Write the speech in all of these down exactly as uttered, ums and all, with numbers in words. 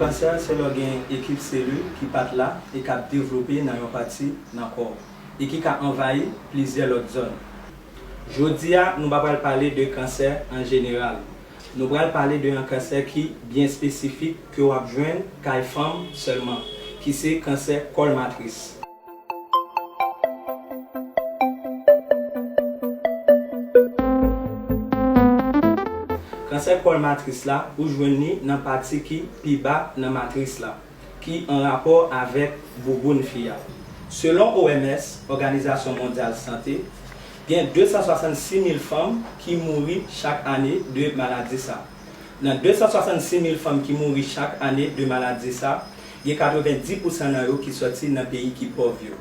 Kansè se lè w gen ekip selil ki pa t la e k ap devlope nan yon pati nan kò w e ki ka anvayi plizyè lòt zòn. Jodi a, nou pa pral pale de kansè an jeneral. Nou pral pale de yon kansè ki byen espesifik ke w ap jwenn kay fanm sèlman, ki se kansè kòl matris. Kansè kòl matris la, ou jwenn li nan pati ki pi ba nan matris la, ki an rapò avèk bouboun fi a. Selon O M S, Òganizasyon Mondyal Sante, gen de san swasannsis mil fanm ki mouri chak ane de maladi sa. Nan de san swasannsis mil fanm ki mouri chak ane de maladi sa, gen katrevenndis pousan nan yo ki sòti nan peyi ki pòv yo.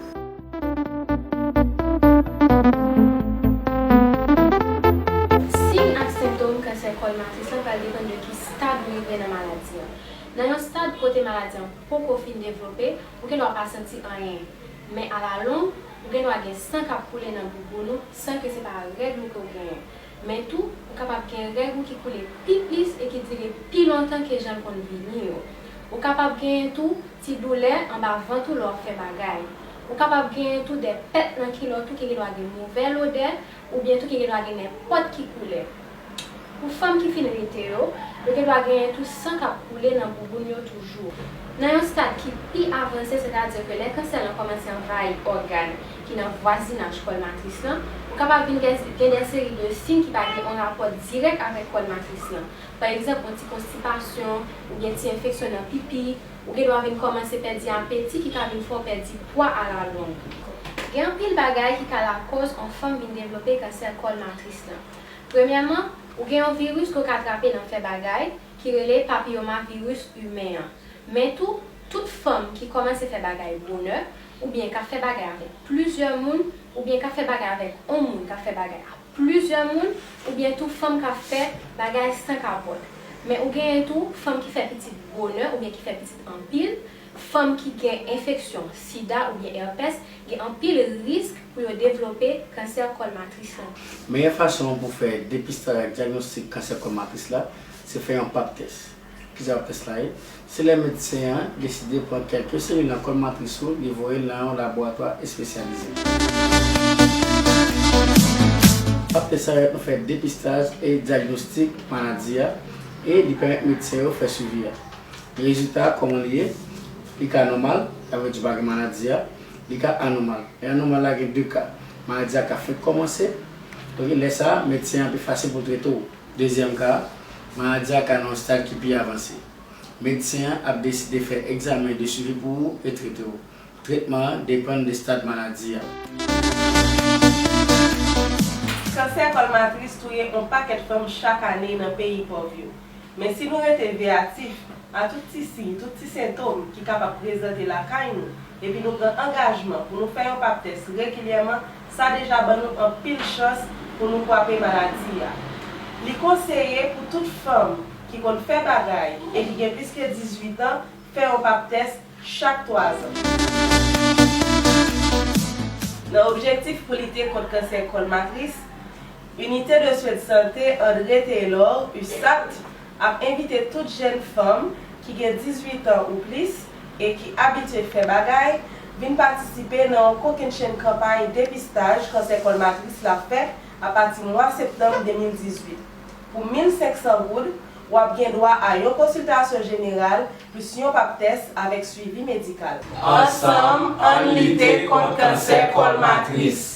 Siy ak sentòm kansè kòl matris lan pral depann de ki stad ou rive nan maladi an. Nan yon stad kote maladi an poko fin devlope, ou gendwa pa santi anyen. Men alalong, ou gendwa gen san k ap koule nan bouboun ou san ke se pa règ ou ke w genyen. Men tou, ou kapab gen règ ou ki koule pi plis e ki dire pi lontan ke jan l konn vini yo. Ou kapab genyen tou ti doulè anba vant ou lè w ap fè bagay. Ou kapab genyen tou de pèt nan kilòt ou ki gendwa gen movè lodè oubyen tou ki gendwa gen nenpòt ki koulè. Pou fanm ki fin rete yo, yo gendwa genyen tou san k ap koule nan bouboun yo toujou. Nan yon stad ki pi avanse, sètadi ke lè kansè lan kòmanse anvayi ògàn ki nan vwazinaj kòl matris lan, ou kapab vin gen, gen de seri de siy ki pa gen yon rapò dirèk avèk kòl matris lan. Pa egzanp, yon ti konstipasyon oubyen ti enfeksyon nan pipi, ou gendwa vin kòmanse pèdi apeti ki ka vin fè w pèdi pwa alalong. Gen anpil bagay ki ka lakòz yon fanm vin devlope kansè kòl matris lan. Premyèman, ou gen yon viris ke w ka trape nan fè bagay, ki rele papiyomaviris imen an. Men tou, tout fanm ki kòmanse fè bagay bonè, oubyen k ap fè bagay avèk plizyè moun, oubyen k ap fè bagay avèk yon moun k ap fè bagay ak plizyè moun, oubyen tou fanm k ap fè bagay san kapòt. Men ou genyen tou fanm ki fè pitit bonè oubyen ki fè pitit anpil, fanm ki gen enfeksyon sida oubyen èpès, gen anpil risk pou yo devlope kansè kòl matris lan. Meyè fason pou fè depistaj ak dyagnostik kansè kòl matris la, se fè yon pap tès. Kisa pap tès la ye? Se lè medsen an deside pran kèk selil nan kòl matris ou, li voye l nan yon laboratwa espesyalize. Pap tès sa pèmèt nou fè depistaj e dyagnostik maladi a, e li pèmèt medsen yo fè swivi a. Rezilta a, kòman li ye? Li ka nòmal, sa vle di ou pa gen maladi a. Li ka anòmal. E anòmal la gen de ka. Maladi a ka fenk kòmanse. Donk, lè sa a, medsen an pi fasil pou trete w. Dezyèm ka a, maladi a ka nan yon stad ki pi avanse. Medsen an ap deside fè egzamen de swivi pou ou e trete w. Tretman an depann de stad maladi a. Kansè kòl matris touye yon pakèt fanm chak ane nan peyi pòv yo. Men si nou rete veyatif a tout ti siy, tout ti sentòm ki kapab prezante lakay nou, epi nou pran angajman pou nou fè yon pap tès regilyèman, sa deja ban nou anpil chans pou nou kwape maladi a. Li konseye pou tout fanm ki konn fè bagay e ki gen plis ke dizuit an fè yon pap tès chak twa zan. Nan objektif pou lite kont kansè kòl matris, Unité de Soins de Santé André Taylor, U S A T, ap envite tout jèn fanm ki gen dizuit an ou plis e ki abitye fè bagay vin patisipe nan yon kokennchenn kanpay depistaj kansè kòl matris la fèt apati mwa septanm de mil dizuit. Pou mil senk san goud, w ap gen dwa a yon konsiltasyon jeneral plis yon pap tès avèk swivi medikal. Ansanm, ann lite kont kansè kòl matris.